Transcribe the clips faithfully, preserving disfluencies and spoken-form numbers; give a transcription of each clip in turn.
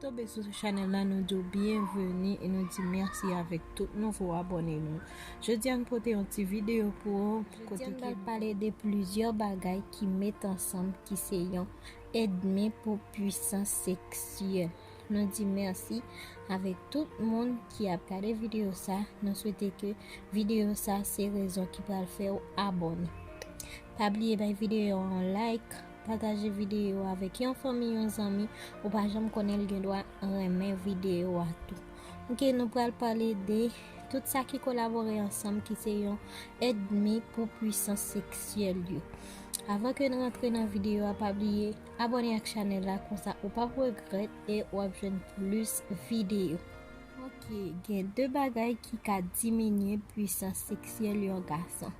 Tonbe sou chanèl la, nou di w byenveni e nou di mèsi avèk tout nouvo abòne nou. Jodi a, n pote yon ti videyo pou ou. Jodi a, n pral pale de plizyè bagay ki met ansanm, ki se yon èdmi pou pwisans seksyèl. Nou di mèsi avèk tout moun ki ap gade videyo sa. Nou swete ke videyo sa se rezon ki pral fè w abòne. Pa bliye bay videyo a yon like, pataje videyo a avèk yon fanmi, yon zanmi, ou pa janm konnen l gen dwa renmen videyo a tou. Ok, nou pral pale de tout sa ki kolabore ansanm, ki se yon èdmi pou pwisans seksyèl yo. Avan ke n rantre nan videyo a, pa bliye abòne ak chanèl la, konsa ou p ap regrèt e w ap jwenn plis videyo. Ok, gen de bagay ki ka diminye pwisans seksyèl yon gason.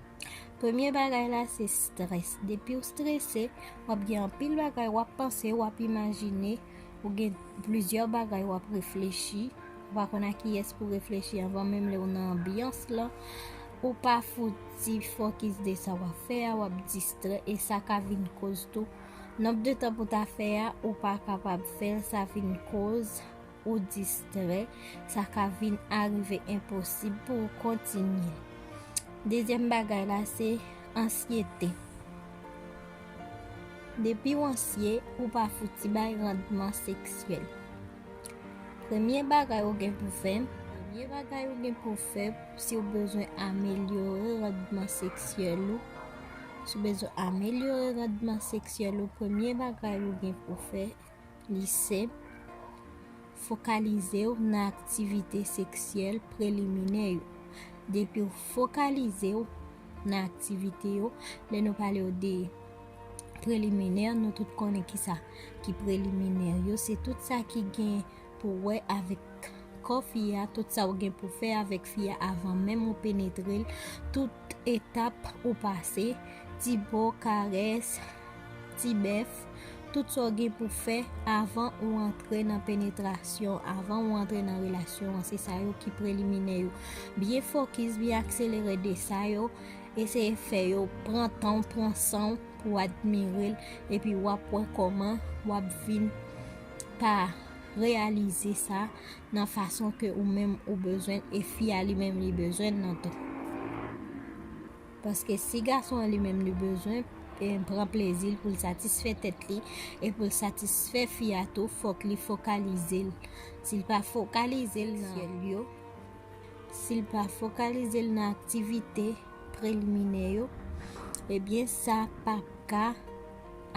Premye bagay la se strès. Depi w strese, w ap gen anpil bagay w ap panse, w ap imajine, ou gen plizyè bagay w ap reflechi, ou pa konn a kiyès pou reflechi anvan menm lè w nan anbyans lan. Ou pa fouti fokis de sa w ap fè a, w ap distrè, e sa ka vin koz tou. Nonb de tan pou ta fè a, ou pa kapab fè l, sa vin koz ou distrè, sa ka vin arive enposib pou w kontinye. Dezyèm bagay la se ansyete. Depi w ansye, ou pa fouti bay randman seksyèl. Premye bagay ou gen pou fè, premye bagay ou gen pou fè, si w bezwen amelyore randman seksyèl ou, si w bezwen amelyore randman seksyèl ou, premye bagay ou gen pou fè, li senp, fokalize w nan aktivite seksyèl preliminè yo. Depi w fokalize w nan aktivite yo, lè nou pale w de preliminè, nou tout konnen kisa ki preliminè yo. Se tout sa ki gen pou wè avèk kò fi a, tout sa w gen pou fè avèk fi a avan menm ou penetre l, tout etap ou pase, ti bo, karès, ti bèf, tout sa w gen pou fè avan ou antre nan penetrasyon, avan ou antre nan relasyon an, se sa yo ki preliminè yo. Byen fokis, byen akselere de sa yo, eseye fè yo, pran tan w, pran san w pou w admire l, epi w ap wè kòman w ap vin pa reyalize sa nan fason ke ou menm ou bezwen l e fi a li menm li bezwen l nan tou. Paske si gason an li menm li bezwen, e, pran plezi l pou l satisfè tèt li e pou l satisfè fi a tou, fòk li fokalize l. Si l pa fokalize l nan yo, si l pa fokalize l nan aktivite preliminè yo, ebyen, sa p ap ka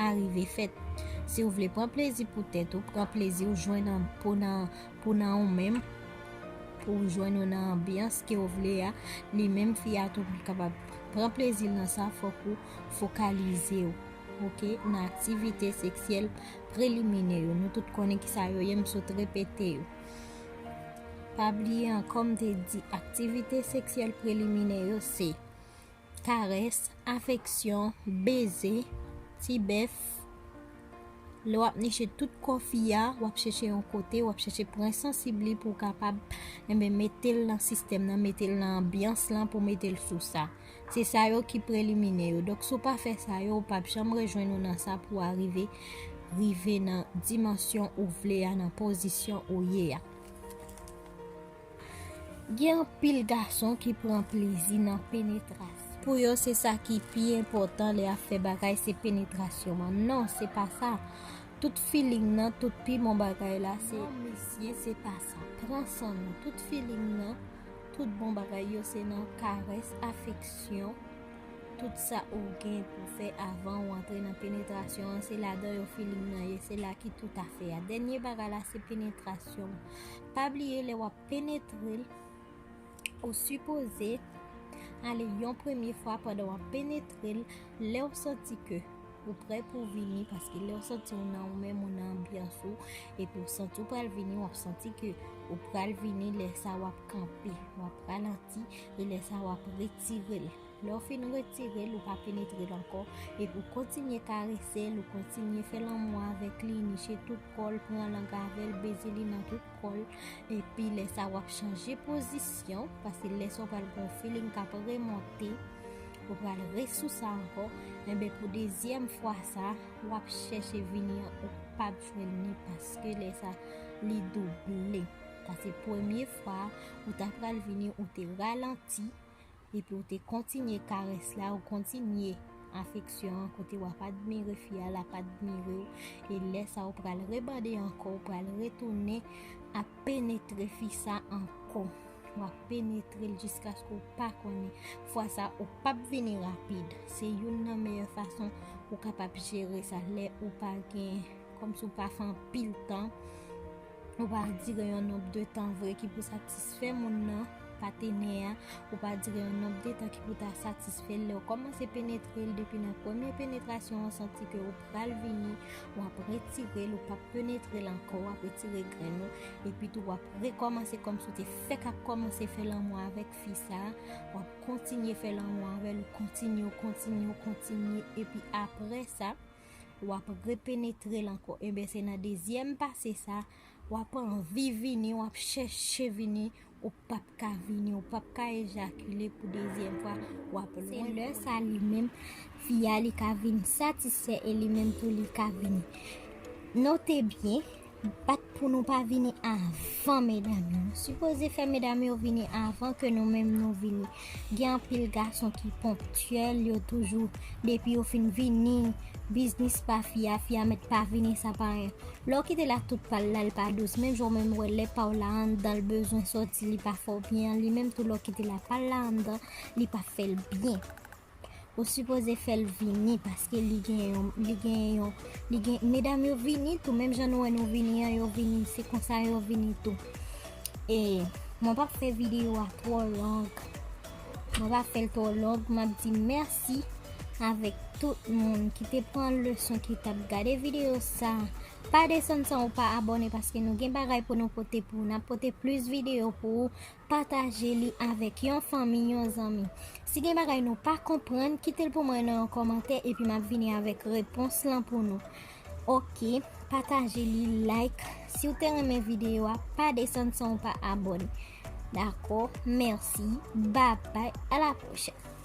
arive fèt. Si w vle pran plezi pou tèt ou, pran plezi w jwenn an, pou nan, pou nan ou menm, pou w jwenn ou nan anbyans ke w vle a, li menm fi a tou pou l kapab pran plezi l nan sa, fòk ou fokalize w, ok, nan aktivite seksyèl preliminè yo. Nou tout konnen kisa yo ye, m sot repete yo. Pa bliye ankò, m te di aktivite seksyèl preliminè yo se karès, afeksyon, beze, ti bèf. Lè w ap niche tout kò fi a, w ap chèche yon kote, w ap chèche pwen sansib li pou w kapab, enben, mete l nan sistèm nan, mete l nan anbyans lan pou mete l sou sa. Se sa yo ki preliminè yo. Donk, si w pa fè sa yo, ou p ap janm rejwenn ou nan sa pou w arive, rive nan dimansyon ou vle a, nan pozisyon ou ye a. Gen anpil gason ki pran plezi nan penetrasyon. Pou yo, se sa ki pi enpòtan lè y ap fè bagay, se penetrasyon an. Non, se pa sa. Tout feeling nan, tout pi bon bagay la, se... Non, mesye, se pa sa. Pran san nou. Tout feeling nan, tout bon bagay yo, se nan karès, afeksyon, tout sa ou gen pou fè avan ou antre nan penetrasyon an, se ladan yo feeling nan ye, se la ki tout afè a. Dènye bagay la, se penetrasyon. Pa bliye, lè w ap penetre l, ou sipoze ale yon premye fwa pandan w ap penetre l, lè w santi ke ou prè pou w vini, paske lè w santi w nan ou menm, ou nan anbyans ou, epi w santi w pral vini, w ap santi ke ou pral vini, lè sa w ap kanpe, w ap ralanti, e lè sa w ap retire l. Lè w fin retire l, ou pa penetre l ankò, epi w kontinye karese l, ou kontinye fè lanmou avèk li, niche tout kò l, pran lang avè l, beze li nan tout kò l, epi lè sa w ap chanje pozisyon, paske lè sa w pral gen yon feeling k ap remonte, ou pral resou sa ankò, enben pou dezyèm fwa sa, w ap chèche vini an, ou p ap jwenn li, paske lè sa li double. Sa se premye fwa ou ta pral vini, ou te ralanti, epi ou te kontinye karès la, ou kontinye afeksyon an, kote w ap admire fi a, l ap admire w, e lè sa ou pral rebande ankò, ou pral retounen ap penetre fi sa ankò. W ap penetre l jiskaske w pa konnen. Fwa sa, ou p ap vini rapid. Se youn nan meyè fason ou kapab jere sa lè ou pa gen, kòmsi w pa fè anpil tan, ou pa dire yon nonb de tan vre ki pou satisfè moun nan, patenè a, ou pa dire yon nonb de tan ki pou ta satisfè l. Lè w kòmanse penetre l depi nan premye penetrasyon, ou santi ke ou pral vini, w ap retire l, ou p ap penetre l ankò, w ap retire grenn ou, epi tou w ap rekòmanse kòmsi w te fèk ap kòmanse fè lanmou avèk fi sa, w ap kontinye fè lanmou avè l, ou kontinye, ou kontinye, ou kontinye, epi apre sa, w ap repenetre l ankò. Ebyen, se nan dezyèm pase sa, w ap anvi vini, w ap chèche vini, ou p ap ka vini, ou p ap ka ejakile pou dezyèm fwa, w ap lwen. Se lè sa li menm, fi a li ka vin satisfè e li menm tou li ka vini. Note byen, pa t pou nou pa vini avan medam yo. Nou sipoze fè medam yo vini avan ke nou menm nou vini. Gen anpil gason ki ponktyèl, yo toujou, depi yo fin vini, biznis pa fi a, fi a mèt pa vini, sa pa anyen. Lè w kite l ak tout pa l la, l pa dous. Menm jan w menm wè lè pa w la anndan, l bezwen sòti, li pa fè w byen an, li menm tou lè w kite l ak pa l la anndan, li pa fè l byen. Ou sipoze fè l vini paske li gen yon, li gen yon, li gen, medam yo vini tou, menm jan nou wè nou vini an, yo vini, se konsa yo vini tou. E mwen p ap fè videyo a twò long, mwen p ap fè l twò long, m ap di mèsi avèk tout moun ki te pran leson, ki t ap gade videyo sa. Pa desann san ou pa abòne paske nou gen bagay pou nou pote pou ou. N ap pote plis videyo pou ou. Pataje li avèk yon fanmi, yon zanmi. Si gen bagay nou pa konprann, kite l pou mwen nan yon kòmantè epi m ap vini avèk repons lan pou nou. Oke, pataje li, like. Si w te renmen videyo a, pa desann san ou pa abòne. Dakò? Mèsi. Babay. A la pwochèn.